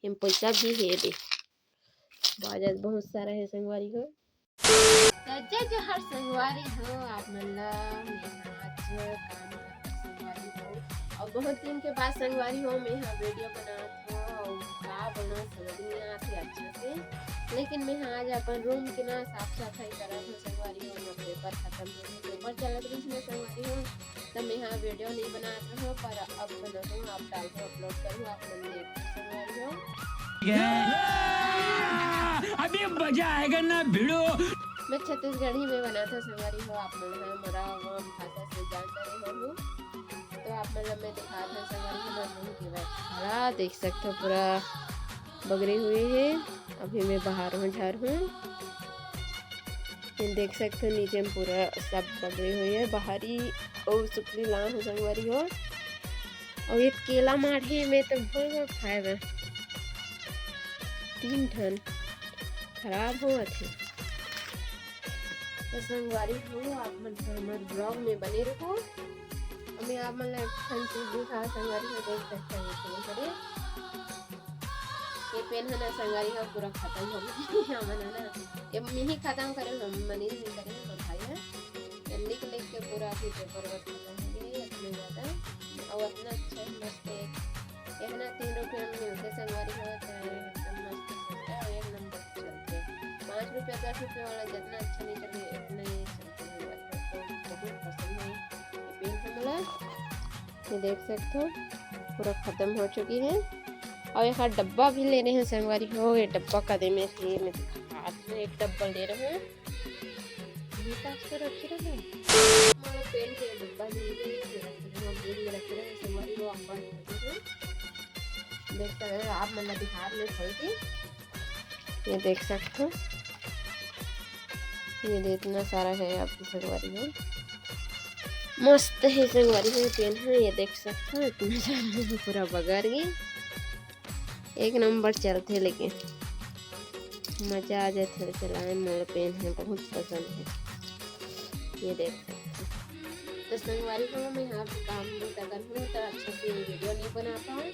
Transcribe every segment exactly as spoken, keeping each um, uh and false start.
M पैसा भी हे दे। बाजत बहुत सारा हे संगवारी हो। त जय जोहार संगवारी हो, आप मन ला मेंहा आज काम करत हंव संगवारी हो, अउ बहुत दिन के बाद संगवारी हो मेंहा वीडियो बनात हंव, अउ का बनाओं समझ नइ आत हे अच्छा से, लेकिन मेंहा आज अपन रूम के ना साफ सफाई करत हंव संगवारी हो, मोर पेपर खतम हे, पेपर चलत रहिस ना संगवारी हो, त मेंहा वीडियो नइ बनात रहंव, पर अब बनाहूं, अब डालहूं, अपलोड करहूं, आप मन देखहू संगवारी हो। अभी मजा आएगा ना भिड़ो। मैं छत्तीसगढ़ी में बनात हंव संगवारी हो, आप मन ह मोला वो भाषा से जान डरे होहू, तो आप मन ला मैं दिखात हंव संगवारी हो, मैं रूम के बैठ खड़ा देख सकथव, पूरा बगरे हुए हे। अभी मैं बाहर हूँ, झार हूँ। ये देख सकथव, नीचे में पूरा सब बगरे हुए हे, बाहरी अउ सुकली लान हो संगवारी हो। अउ एक केला माढ़े में तो भूल गए खाए बर, तीन ठन खराब होवत हे। तो संगवारी हो, आप मन हमर ब्लॉग में बने रहो, अउ मैं आप मन ला एक ठन चीज दिखा संगवारी हो, देख सकथव ये पेन हरे। ये पेन ह ना संगवारी हो पूरा खतम हो गे। हमन ह ना, ये मिही खतम करे, हम मनीष भी करे, हमर भाई ह। ये लिख लिख के पूरा अभी पेपर वर्क खतम हो गे, इतना ज्यादा। अउ इतना अच्छा मस्त एक, ये ह ना तीन रुपया में मिलथे संगवारी हो, तो एकदम मस्त सस्ता अउ एक नंबर चलथे। पाँच रुपया, दस रुपया वाला जितना अच्छा नइ चले, इतना ही चलथे संगवारी हो। तो बहुत पसंद हे ये पेन ह मोला। ये देख सकथव, पूरा खतम हो चुकी हे। अउ एक डब्बा भी ले रहे हंव संगवारी हो, ये डब्बा कदे में हे, मैं दिखात हंव, एक डब्बा ले रहे हंव। ये पास तो रखे रहे। मोला पेन के डब्बा मिल गे, ये रखे रहे, जेब में रखे रहे, संगवारी हो, अपन देख सकथव, आप मन ला दिखात हंव खोल के। ये देख सकथव, ये दे इतना सारा हे आपके संगवारी हो। मस्त हे संगवारी हो पेन ह, ये देख सकथव, इतना सारा हे, पूरा बगर गे। एक नंबर चलथे, लेकिन मजा आ जाथे चलाए में। मोला पेन ह बहुत पसंद हे, ये देख सकथव। तो संगवारी हो, मैं यहाँ पे काम बूता करहूँ, तो अच्छा से वीडियो नइ बना पाऊँ,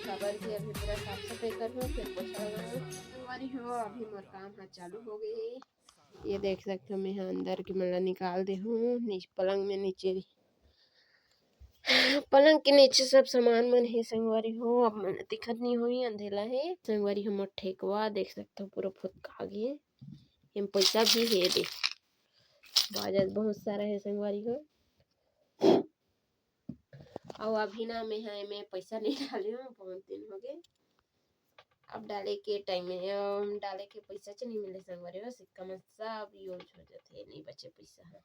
काबर कि अभी पूरा साफ सफाई करहूँ, फिर पोछा लगाहूँ। संगवारी हो, अभी मोर काम ह चालू हो गे हे। ये देख सकथव, मैं ह अंदर के मन ला निकाल दे हूँ, नीचे पलंग में नीचे, पलंग के नीचे सब सामान मन हे संगवारी हो, आप मन ला दिखत नइ होही, अंधेला हे संगवारी। हमर ठेकवा देख सकथव, पूरा फुतका गे, एम पैसा भी हे दे, बाजत बहुत सारा हे संगवारी हो। अउ अभी ना मैं ह एमे पैसा नइ डाले हूँ, बहुत दिन हो गे। अब डाले के टाइम हे, अउ डाले के पैसा च नइ मिले संगवारी हो, सिक्का मन सब यूज हो जाथे, नइ बचे पैसा ह।